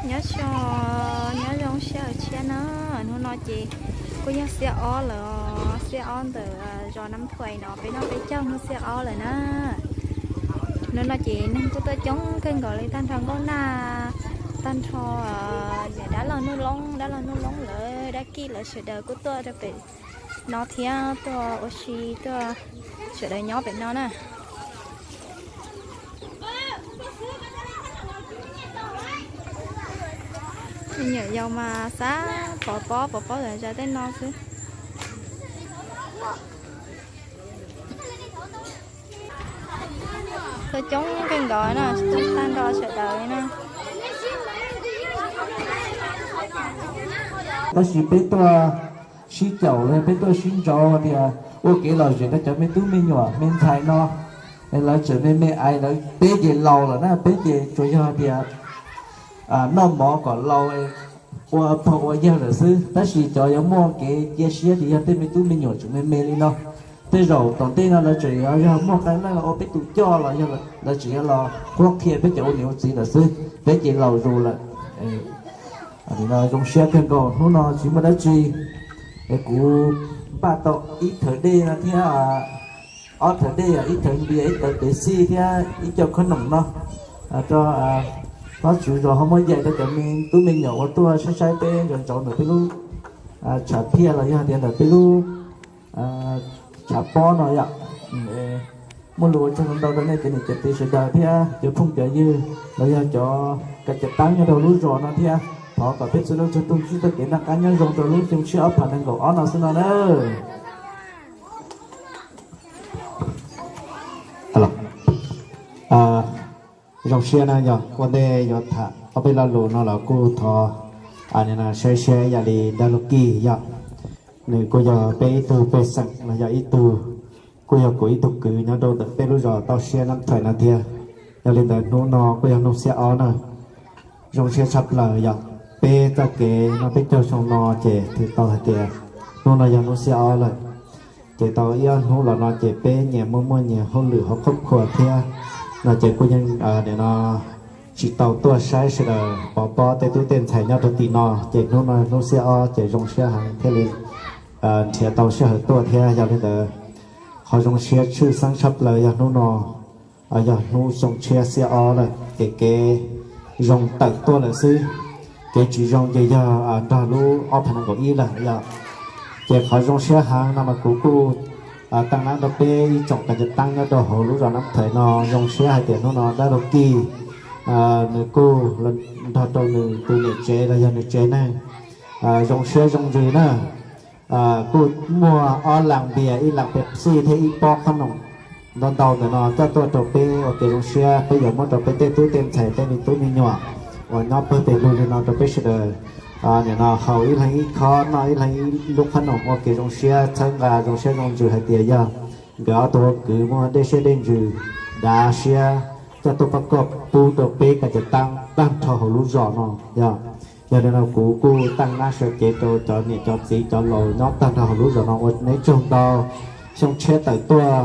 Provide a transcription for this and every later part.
Nyob zoo, nyob zoo sawv daws tshiab na. Hnub no ces kuj yog xiab ob lawm, xiab ob ntawm zos Nab Thuais no, peb noj peb caug hnub xiab ob lawm na. Hnub no ces neeg kuj tuaj coob kawg nkaus li, tag nrho nkauj nag, tag nrho niam dab laug Nuj Loob, dab laug Nuj Loob lawv, dab kij lawv sawv daws kuj tuaj rau pem no thiab, tuaj ua si, tuaj sawv daws nyob pem no na. Me nyuam yaus mas xav pov pob, pov pob zom zaws tej no xwb. Tuaj coob kawg nkaus na, tuaj tag nrho sawv daws li na. Tab sis peb tuaj sib caum los peb tuaj sib ntsauv tias ua kev lom zem rau cov me tub me nyuam me ntxhais no, lawv tseem me me aiv, lawv peb ces laus lawm na, peb ces tsuas yog tias noj mov kom laus, ua pog ua yawg lawm xwb. Tab sis cov yuav muaj kev cia siab ces yog tej me tub me nyuam tseem me me li no. Tej zaum tom ntej no lawv tseem yuav yog muaj qee leej ua peb tus coj los yog lawv tseem yuav los qhuab qhia peb cov ua niam ua txiv lawm xwb, peb ces laus zus lawm. Zoo siab kawg nkaus, hnub no tsis muaj dab tsi, es kuv npaj tau ib thawv dej no thiab, ob thawv dej, ib thawv npias, ib thawv Pepsi thiab ib co khob noom no rau Vajtswv zos ho muab yaim rau cov me tub me nyuam uas tuaj saib saib peb ntsauv ntsauv ntawm peb lub tshav phiaj los yog tias ntawm peb lub tshav pob no yom. Muaj lus ua tsaug ntau rau nej cov niam cov txiv sawv daws thiab cov phooj cov ywg los yog cov kav cov taab nyob rau lub zos no thiab. Thov kom peb txhua leej txhua tug ntsib txoj kev noj qab nyob zoo rau lub xyoo tshiab ob phav nees nkaum ob no xwb no na. Zoo siab na, yog ua ntej yuav tham ob peb lo lus no los kuj thov saib siab ib yam li dab laug Kij yom. Nws kuj yog peb ib tug pej xeem los yog ib tug, kuj yog kuv ib tug kwv nyob rau ntawm peb lub zos toj siab Nab Thais no thiab. Yog li ntawd hnub no kuj yog hnub xiab ob na, zoo siab tshaj plaws yom. Peb txoj kev noj peb caug xyoo no ces twb tau hais tias hnub no yog hnub xiab ob lawm. Ces tau ib ob hnub los no ces peb nyias muaj muaj nyias hauj lwm hauv qhov khuas thiab no ces kuj yeej nim no tsis tau tuaj saib sawv daws pov pob tej tub tej ntxhais nyob rau tim no. Ces hnub no hnub xiab ob ces zoo siab heev thiaj li nrhiav tau sij hawm tuaj thiab. Yog li ntawd qhov zoo siab tshwj xeeb tshaj plaws yog hnub no yog hnub xyoo tshiab xiab ob lawm ces kev zoo tawm tuaj lawm xwb, kev tsis zoo ces yog nrog lub ob phav nees nkaum ib lawm yom. Ces qhov zoo siab heev no mas kuv kuj taaj nab rau peb ib tsoom kav cov taab nyob rau hauv lub zos Nab Thais no. Zoo siab hais tias hnub no dab laug Kij nws kuj nrog rau nws tus niam tsev los yog nws tsev neeg zoo siab zoo ntsws na. Kuj muaj ob las npias, ib las Pepsi thiab ib pob qhob noom ntau ntau ntawm no coj tuaj rau peb ua kev zoo siab. Peb yuav muab rau peb tej tub tej ntxhais tej me tub me nyuam uas nyob pawg pes lug li no rau peb sawv daws nim no haus ib leeg ib khob, noj ib leeg ib lub qhob noom ua kev zoo siab, txhawb nqa zoo siab zoo ntsws hais tias yog nkawd ob tug ua kwv muaj dej siab dej ntsws dav siab coj tuaj pab koj pub rau peb kav cov taab tag nrho hauv lub zos no yom. Yog li no kuv kuj taaj nab sawv cev rau cov niam cov txiv cov laus nyob tag nrho hauv lub zos no ua neb tsaug ntau. Xyoo tshiab tawm tuaj,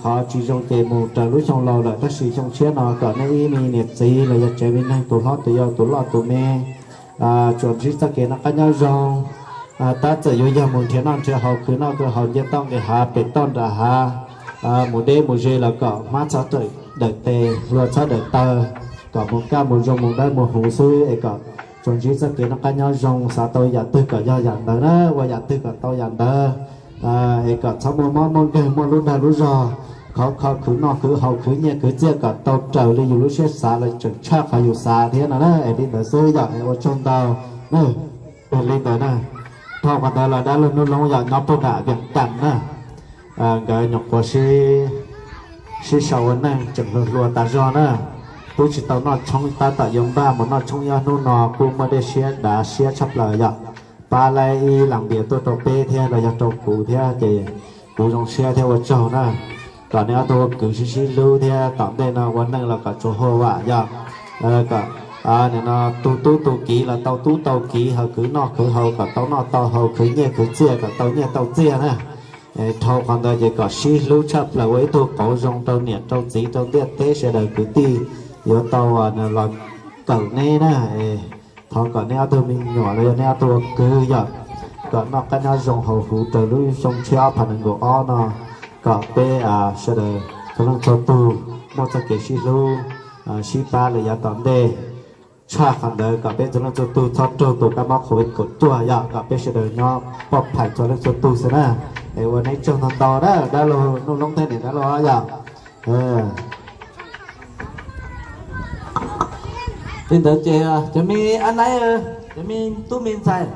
qhov tsis zoo ces mus raws lub xyoo laus lawm, tab sis xyoo tshiab no kom nej ib me niam txiv los yog tsev me neeg tus hlob tus yau tus loj tus me tsuas ntsib txoj kev noj qab nyob zoo. Tab txawm yuav yog mus nrhiav noj nrhiav haus, khwv noj khwv haus, nce toj nqis hav, pem toj nram hav, mus deb mus ze los kom hmab txhob dawm tes, hlua txhob dawm taw, kom mus kaj mus zoo mus dawb mus huv xwb es kom tsuas ntsib txoj kev noj qab nyob zoo, xav tau yam twg kom yog yam ntawd na, ua yam twg kom tau yam ntawd. Es kom txhob muaj mob muaj nkeeg, muaj lub dag lub zog, khov kho khwv noj khwv haus khwv nyiaj khwv txiaj kom tau raws li yus lub siab xav los tseem tshaj qhov yus xav thiab no na. Es li ntawd xwb yom, es ua tsaug ntau na. Li ntawd na, dhau qhov ntawd los dab laug Nuj Loob yom, nyob puag nram Vias Cas na, nkawd nyuam qhuav sib sau ua neej tseem hluas hluas tas zog na, twb tsis tau noj tshoob, tab tom yuav npaj mus noj tshoob ib hnub no kuj muaj dej siab dav siab tshaj plaws yom. Pab laib ib las npias tuaj rau peb thiab los yog rau kuv thiab ces kuv zoo siab thiab ua tsaug na. Kom neb ob tug ua kwv sib sib hlub thiab tom ntej no ua neej los kom tsuas huaj vam yom. Kom nim no tu tub tu kiv los tau tub tau kiv, haus khwv noj khwv haus kom tau noj tau haus, khwv nyiaj khwv txiaj kom tau nyiaj tau txiaj na. Dhau qhov ntawd ces kom sib hlub tshaj plaws ua ib tug qauv zoo rau niam rau txiv rau ntiaj teb sawv daws kwv tij yuav tau los kawm neb na, thov kom neb ob tug me nyuam los yog neb ob tug ua kwv yog kom noj qab nyob zoo hauv huv raws lub xyoo tshiab ob phav nees nkaum ob no, kom peb sawv daws txhua leej txhua tug muaj txoj kev sib hlub, sib pab lawm yav tom ntej. Tshaj qhov ntawd kom peb txhua leej txhua tug txhob raug tus kab mob covid kaum cuaj yog kom peb sawv daws nyob poj phais txhua leej txhua tug xwb na. Es ua neb tsaug ntau ntau na dab laug Nuj Loob thiab niam dab laug yog. Li ntawd ces cov me ab naib, cov me tub me ntxhais,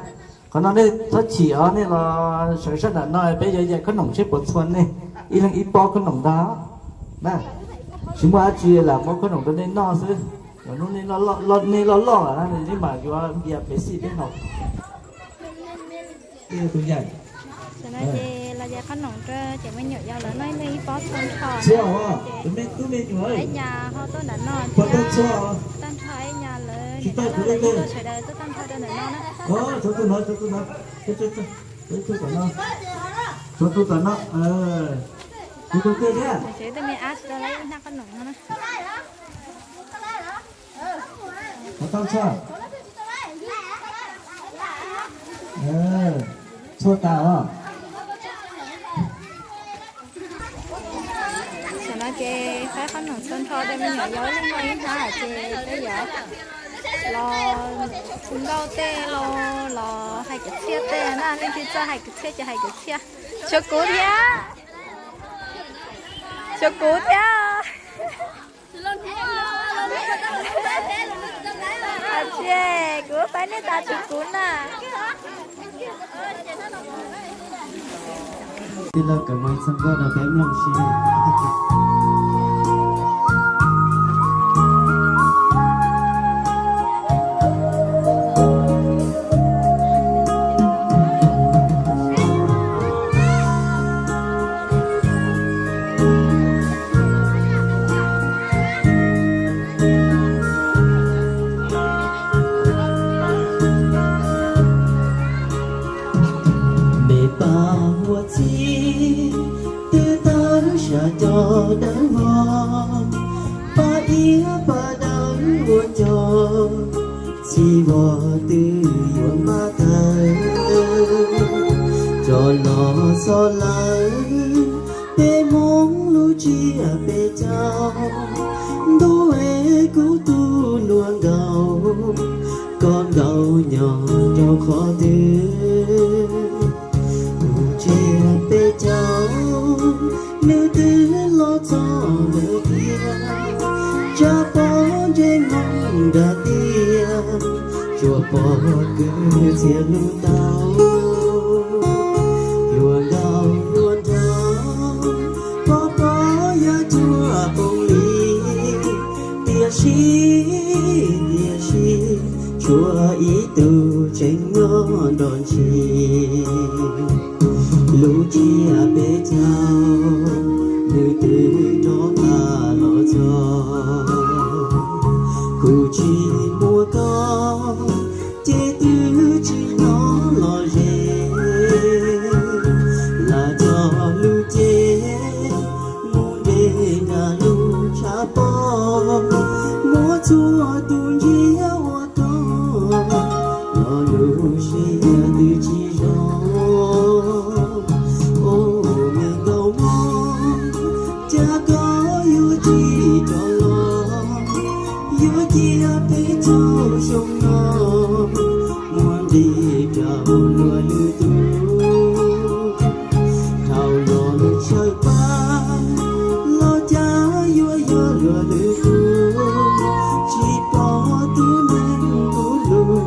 qhov no nej txhob chim os, nej los sawv sab nram no peb yuav yaim khob noom seb puas txhua nej, ib leeg ib pob khob noom ntag na. Tsis muaj dab tsi lam muab khob noom rau nej noj xwb. Hnub nej loj loj na, nej mam yuav npias pem xij peb haus. Tus yaim, ces los yaim khob noom rau cov me nyuam yaus lawv noj ib leeg ib pob txhua nrho. Ib nyuam ho tuaj nram no thiab, tag nrho ib nyuam lawv niam tais lawv tuaj sawv daws tuaj tag nrho rau nram no na. Tshuav tus tom no, tshuav tus tom no, tus tus twg thiab? Tsev tej me ab tsis tau lawv ib nab khob noom no na. Ho tau txog. Txhua tas os. Tam no ces faib khob noom txhua nrho rau me nyuam yaus ib leeg noj ib hnab ces peb yuav los hu nkauj tej los, los hais kwv txhiaj tej na, leej twg txawj hais kwv txhiaj ces hais kwv txhiaj. Tshuav kuv thiab. Tshuav kuv thiab. Tsis, kuv faib nej tas tshuav kuv na. Tij laug Kav Muas txog nkauj rau peb mloog seb. Me pab huab txib twb tawg sab cov dawb vog, pab iab pab dawb ua cov txiv vog twb yuav npaj tawg. Tso los txog lawm peb Hmoob lub tsiab peb caug, ntuj es kuv tus nuav nkaus, koj nkaus nyob rau qhov twg? Tus tsiab peb caug nws twb los txog lawm tiag, tshav pob ntsej muag dag tiag, tsuas pom kws txhia lub taub. Yuav ntaus yuav nrog, pom pom yog cuag qoob li, tiam sis, tiam sis tshuav ib tug tseem nyob nrog ntsis. Lub tsiab peb caug nws twb rov qab los txog, kuv tsis muaj koj ces twb tsis hnov los ze. Lam cog lub cev mus de nram lub tshav pob, muab txhua tus ntsiab ua tog, los lub siab twb tsis zoo. Ua me nkauj mog, cas koj yuav tsis rov los, yuav cia peb caug xyoo no muaj nqis rau luag lwm tus. Thaum los nws tshawb pab, los cas yuav yog luag lwm tus. Tsis pom tus neeg tus lus,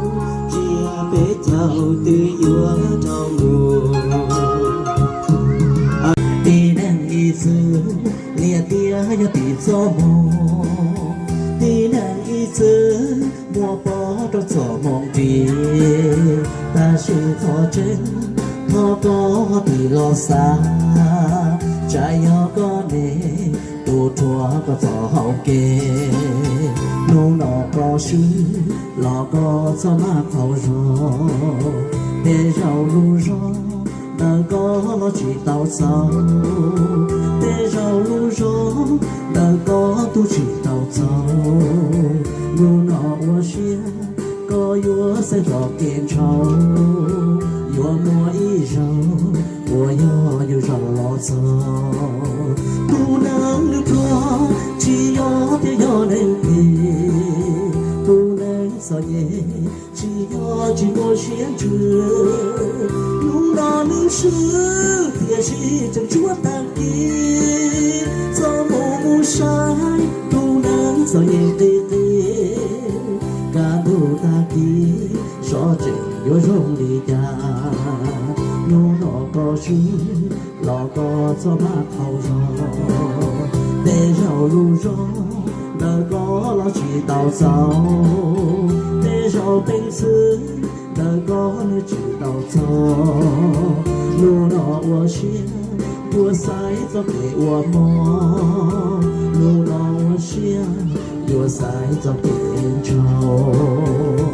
tsiab peb caug twb yuav rau mus. Tib neeg ib txwm, niam tias yog tim txoj hmoo, tib neeg ib txwm muaj pob rau txoj hmoo ris. Tab sis qhov tseeb, thov koj tig los xav, tsam yog koj niam tus rhuav koj txoj hau kev. Hnub no koj swb los koj txhob maj qaug zog, tej zaum lub zog ntawm koj los tsis tau txaus, tej zaum lub zog ntawm koj twb tsis tau txaus. Hnub no ua siab koj yuav xaiv txoj kev ntshaus, yuav muaj ib zaug uas yog yus zaum los txog. Tus neeg pluag tsis yog tias yog neeg phem, tus neeg txom nyem tsis yog tsis muaj siab ntsws. Hnub no nws swb tiam sis tseem tshuav tag kis, txoj mus mus saib tus neeg txom nyem qis qis. Kaj ntug tag kis zov tseem yuav zoo li cas, hnub no koj swb los koj txhob maj qaug zog. Tej zaum lub zog ntawm koj los tsis tau txaus, tej zaum peev xwm ntawm koj nws tsis tau txog. Hnub no ua siab yuav xaiv txoj kev ua mov, hnub no ua siab yuav xaiv txoj kev ntshaus.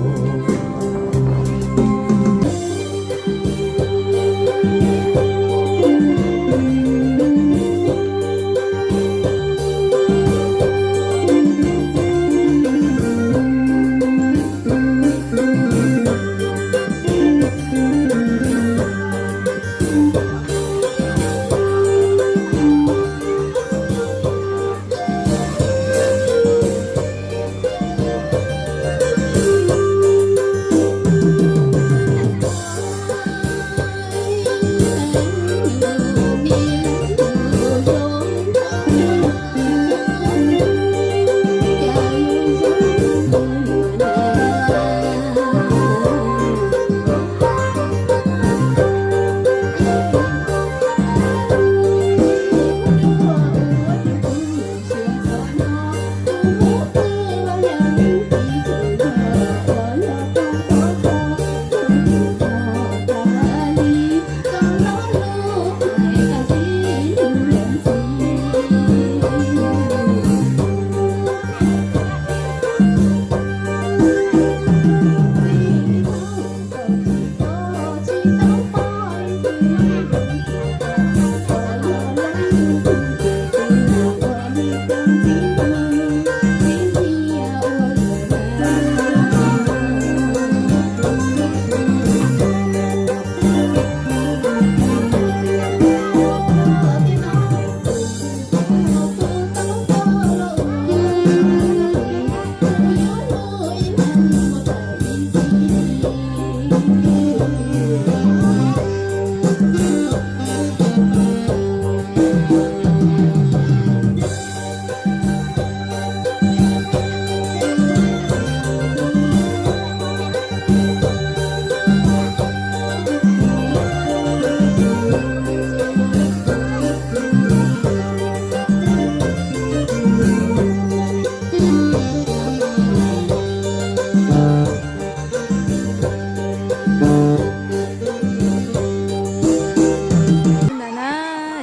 Ntawm na,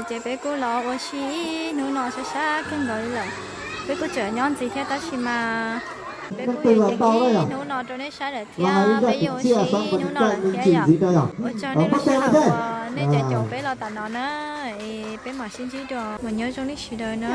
ces peb kuj los ua si ib hnub no sab sab kawg nkaus li lawm. Peb kuj tseem nyob ntxiv thiab tab sis mas peb kuj yuav ceev ib hnub no rau nej saib lawm thiab peb yuav ua si ib hnub no lawm thiab yom. Ua tsaug nej lub sij hawm uas nej caum caum peb los tam no na, es peb mam sib ntsib dua, mas nyob zoo nej sawv daws na.